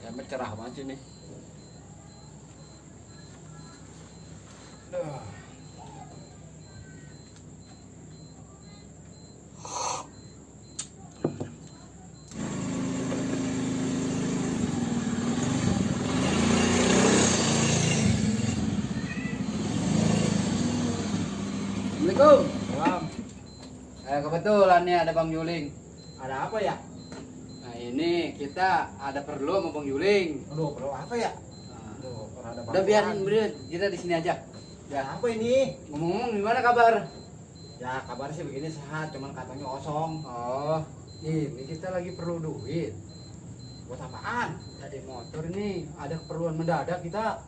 cuaca cerah banget nih. Assalamualaikum. Salam. Kebetulan nih ada Bang Yuling. Ada apa ya? Nah ini kita ada perlu sama Bang Yuling. Aduh, perlu apa ya? Nah, Aduh, ada udah biarin kita di sini aja. Ya apa ini? Ngomong-ngomong gimana kabar? Ya kabar sih begini sehat, cuman katanya kosong. Oh, ini kita lagi perlu duit. Buat apaan? Ada motor nih, ada keperluan mendadak kita.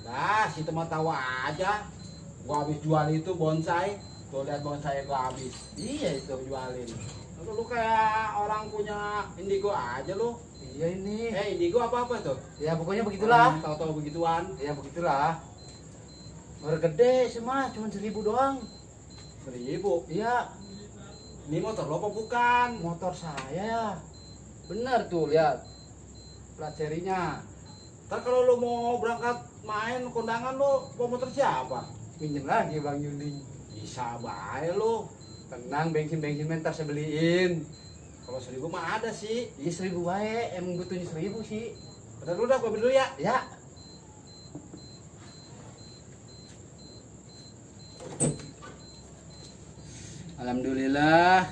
Nah, situ mah tahu aja. Gua habis jual itu bonsai. Tuh lihat bonsai gua habis. Iya itu. Gua jualin. Lu kayak orang punya indigo aja lu. Iya ini. Indigo apa-apa tuh? Ya pokoknya begitulah. Tahu-tahu begituan. Ya begitulah. Baru gede cuma 1.000 doang. 1.000. Iya, Ini motor lo apa bukan? motor saya ya. Bener tuh lihat plat serinya. Ntar kalau lo mau berangkat main kondangan lo bawa motor siapa? Pinjem lagi Bang Yuling. Bisa bae lo. Tenang, bensin ntar saya beliin. Kalau 1.000 mah ada sih. Iya 1.000 wae, emang butuhnya 1.000 sih. Bentar dulu dah, gua beli dulu ya. Ya. Alhamdulillah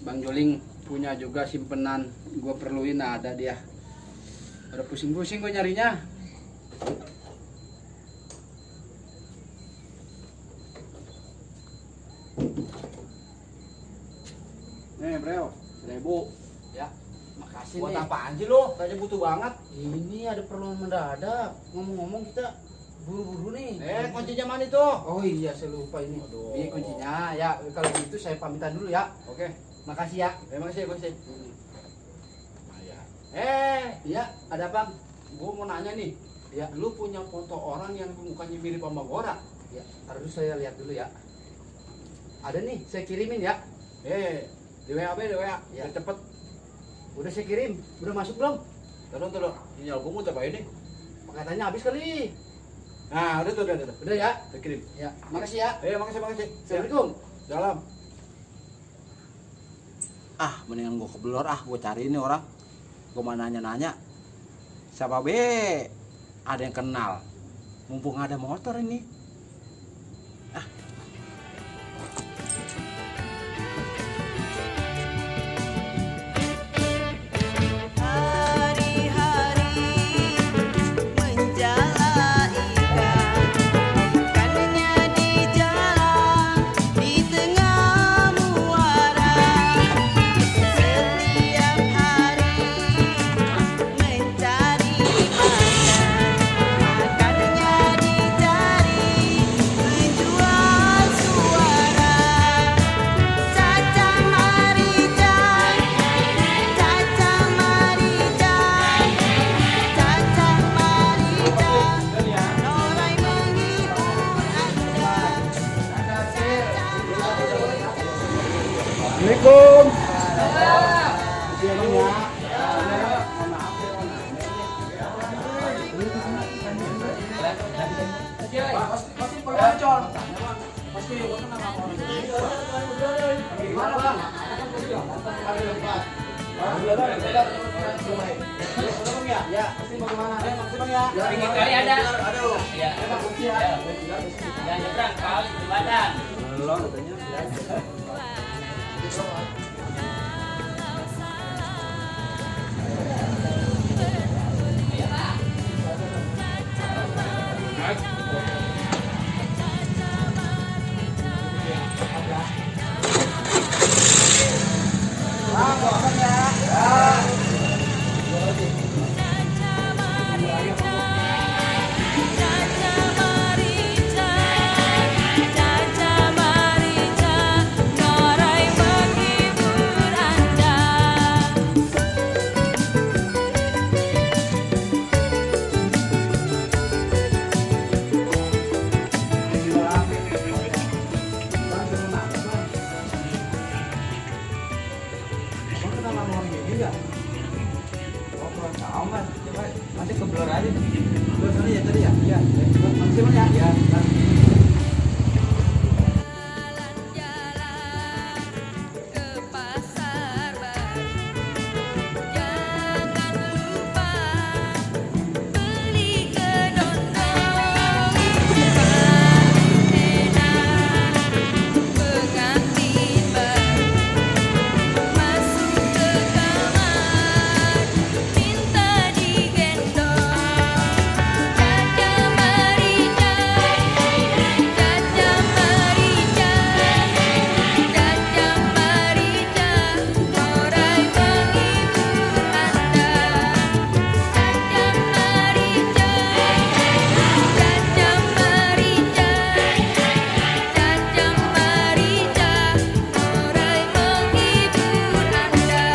Bang Joling punya juga simpenan. Gua perluin ada dia. Ada pusing-pusing gue nyarinya. Nih, bro. 1.000. Ya, makasih Buat nih. apaan sih lo? Kayaknya butuh banget. Ini ada perluan mendadak. Ngomong-ngomong kita buru-buru nih. Kuncinya mana itu? Oh iya, saya lupa ini. Aduh. Ini kuncinya. Ya, kalau gitu saya pamitan dulu ya. Oke. Makasih ya. Makasih. Hmm. Iya, Iya, ada apa? gua mau nanya nih. Ya, Lu punya foto orang yang mukanya mirip sama Gora? ya. Ntar dulu saya lihat dulu ya. Ada nih, saya kirimin ya. Di WA be, di WA. Ya. Biar cepet. Udah saya kirim. Udah masuk belum? Terus. Sinyal gua mau coba ini. Katanya habis kali. Nah, udah. Udah ya. Udah kirim. Ya, makasih ya. Makasih. Assalamualaikum. Dalam. Mendingan gua keblor gua cari ini orang. Gua mau nanya-nanya. Siapa be? Ada yang kenal. Mumpung ada motor ini. Hari-hari menjala ikan, ikannya di jalan di tengah muara. Setiap hari mencari makannya dicari, menjual suara. Caca Marica, Caca Marica, Caca Marica, Norai menghibur Anda. Assalamualaikum. Pinggir kali ada. Ya. Ya, nyebrang kali di badan. Caca Marica, Caca Marica, Norai menghibur Mas. Coba nanti keblor aja. Keblor sana ya tadi ya? Iya. Makasih Bang ya. Iya. Jalan-jalan ke pasar baru, jangan lupa beli kedondong, enak pengantin baru, masuk ke kamar minta digendong. Caca Marica, Caca Marica, Caca Marica, Norai menghibur Anda. Caca Marica, Caca Marica, Caca Marica, Norai menghibur Anda.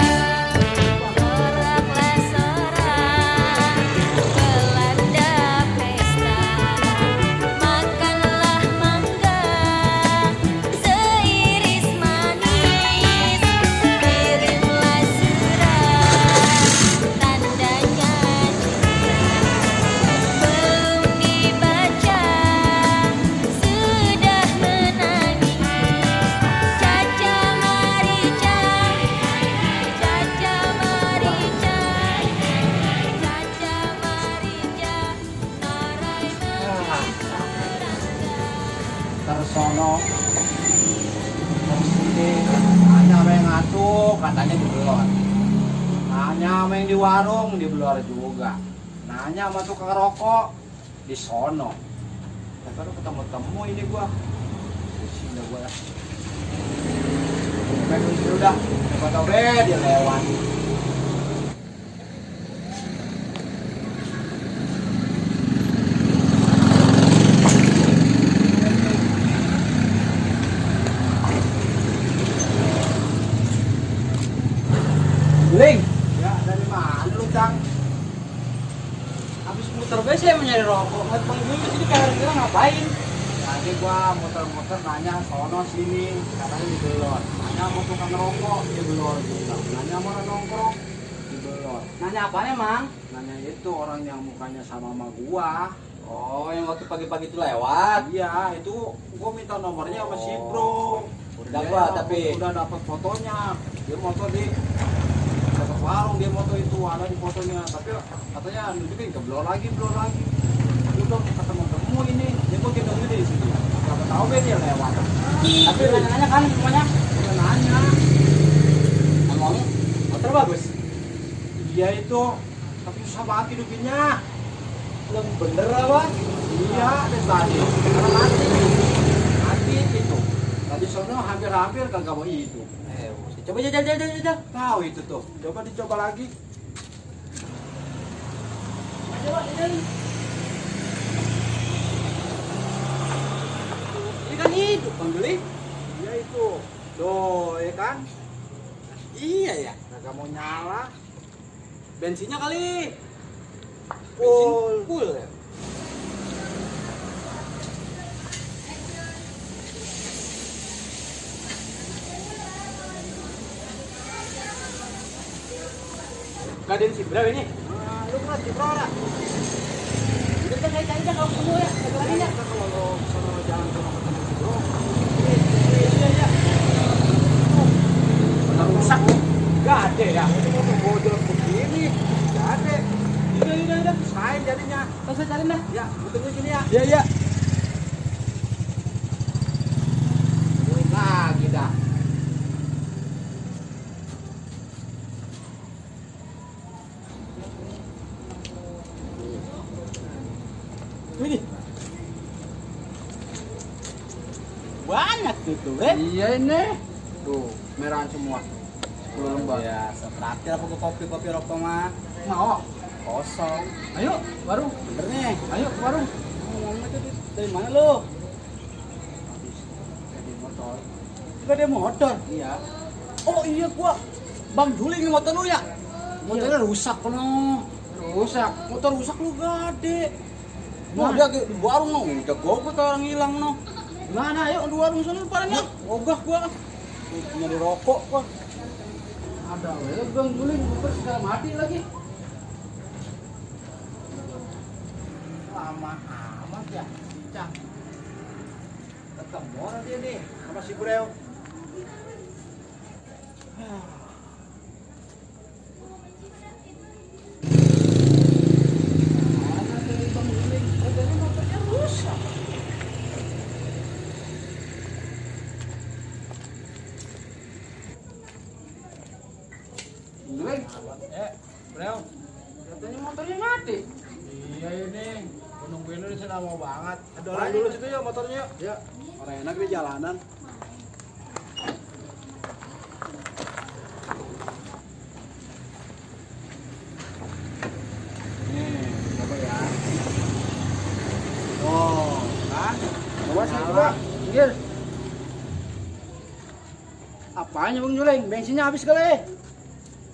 Soraklah sorak, belanda pesta, makanlah mangga, seiris manis, kirimlah surat, tandanya cinta, belum dibaca, sudah menangis. Caca Marica, Caca Marica, Caca Marica, Norai Tersono tersini hanya sama yang ngatuk katanya dibelor, nanya sama yang di warung dibelor juga, nanya sama tukang rokok di sono. Tapi ketemu ini gua di sini gua pengen dulu dah, siapa tau dia lewat. Guling, Ya dari mana lu Cang? habis muter BC mau nyari rokok. Nggak Bang Juling kesini kira-kira ngapain? Tadi gua muter-muter nanya sono sini, katanya dibelor. Nanya mau tukang rokok, dibelor juga. Nanya mau orang nongkrong, dibelor. Nanya apaan emang? Nanya itu orang yang mukanya sama gua. Oh, yang waktu pagi-pagi itu lewat. Iya, itu gua minta nomornya sama si Bro. Udah dapat tapi. Udah dapat fotonya. Dia moto di dekat warung, dia moto itu ada di fotonya. Tapi katanya nunjukin keblor lagi. Udah ketemu ini, dia kok kita di sini. Siapa tahu dia lewat. Tapi nanya-nanya kan semuanya. Dia nanya. Emang motor bagus. Dia itu tapi susah banget hidupinnya. Belum bener apa? Iya, dari tadi. Karena mati itu. Tadi sono hampir kagak mau hidup. Coba aja. Tahu itu tuh. Coba dicoba lagi. Coba ini. Ini kan hidup Bang Juling. Iya itu. Tuh, ya kan? Iya ya. Kagak mau nyala. Bensinnya kali. Full ya. Gaden si Bro ini. Nah, lu ngerti bro lah. Udah kita cari aja kalau ketemu ya. Lagi ya. Kalau lo sono jalan sama ketemu si bro. Iya. Benar rusak. Gak ada ya. Ini motor bocor begini. Gak ada. Udah. Sain jadinya. Langsung cari dah. Ya, tunggu sini ya. Iya. Lagi dah. Ini. Banyak tuh, Iya ini. Tuh, merahan semua. 10 lembar. Ya, terakhir aku ke kopi rokok mah. Mau. Kosong. Ayo, warung. Bener nih. Ayo ke warung. Ngomongnya tuh dari mana lu? Jadi motor. Juga dia motor. Iya. Oh iya gua. Bang Juling nih motor lu ya? Motornya rusak kono. Rusak. Motor rusak lu gade. Mau dia di warung no, udah gogok orang hilang no. Gimana ayo di warung sana parahnya. Ogah gua. Nyari rokok gua. Ada. Bang Juling motor sudah mati lagi. lama amat ya, Cang. Ketemu orang dia nih sama si Breo. Mana dari Bang Juling? Katanya motornya rusak. Juling? Breo. Katanya motornya mati. Iya ini, nungguin lu di sana mau banget. Ada orang dulu situ ya motornya. Ya, orang enak di jalanan. Nih, coba ya. Oh, kan? Coba sih, coba. Pinggir. Apanya Bang Juling? Bensinnya habis kali.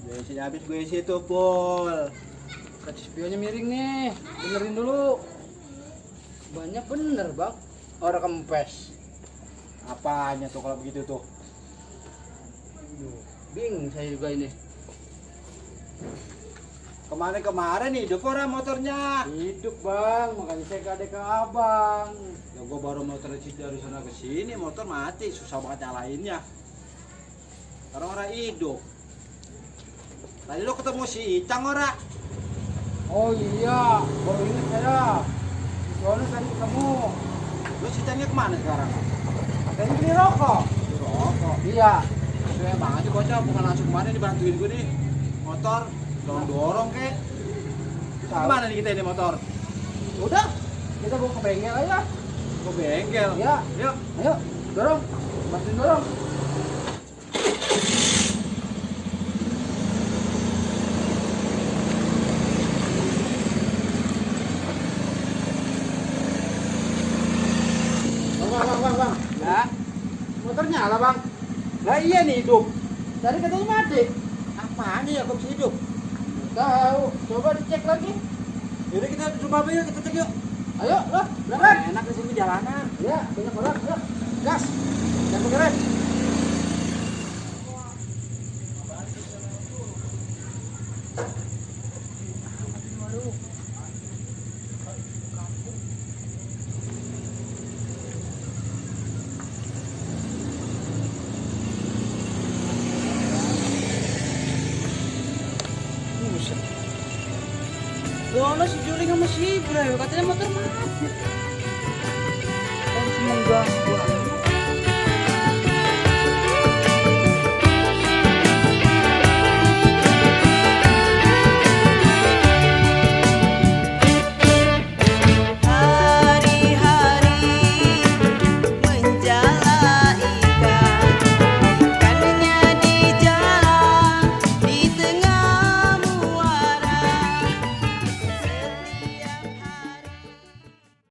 Bensinnya habis gue isi tuh, Pul. Kaca spionnya miring nih, benerin dulu. Banyak bener bang, orang kempes. Apanya tuh kalau begitu tuh? Bingung saya juga ini. Kemarin hidup orang motornya. Hidup bang, makanya saya kade ke abang. Ya gua baru motor dari sana ke sini, motor mati, susah banget nyalainnya. Orang hidup. Tadi lo ketemu si Icang ora? Oh iya, baru ingat saya. Soalnya tadi ketemu. Lu si Icangnya kemana sekarang? Katanya beli rokok. Beli rokok? Iya. Saya banget sih kocok, bukan langsung kemana dibantuin gue nih. Motor, dorong-dorong kek. Kemana nih kita ini motor? Udah, kita bawa ke bengkel aja. Ke bengkel? Iya. Yuk. Ayo, dorong. Bantuin dorong. Bang. Ya. Motor nyala, Bang. Lah iya nih hidup. Tadi katanya mati. Apaan ya kok bisa hidup? Tahu. Coba dicek lagi. Yaudah kita coba aja, kita cek yuk. Ayo, lah. Berangkat. Enak di sini jalanan. Ya, banyak orang. Ayo. Gas. Jangan pakai rem. Loh, si Juling sama si Bro, katanya motor mati. Kan semua ganggu.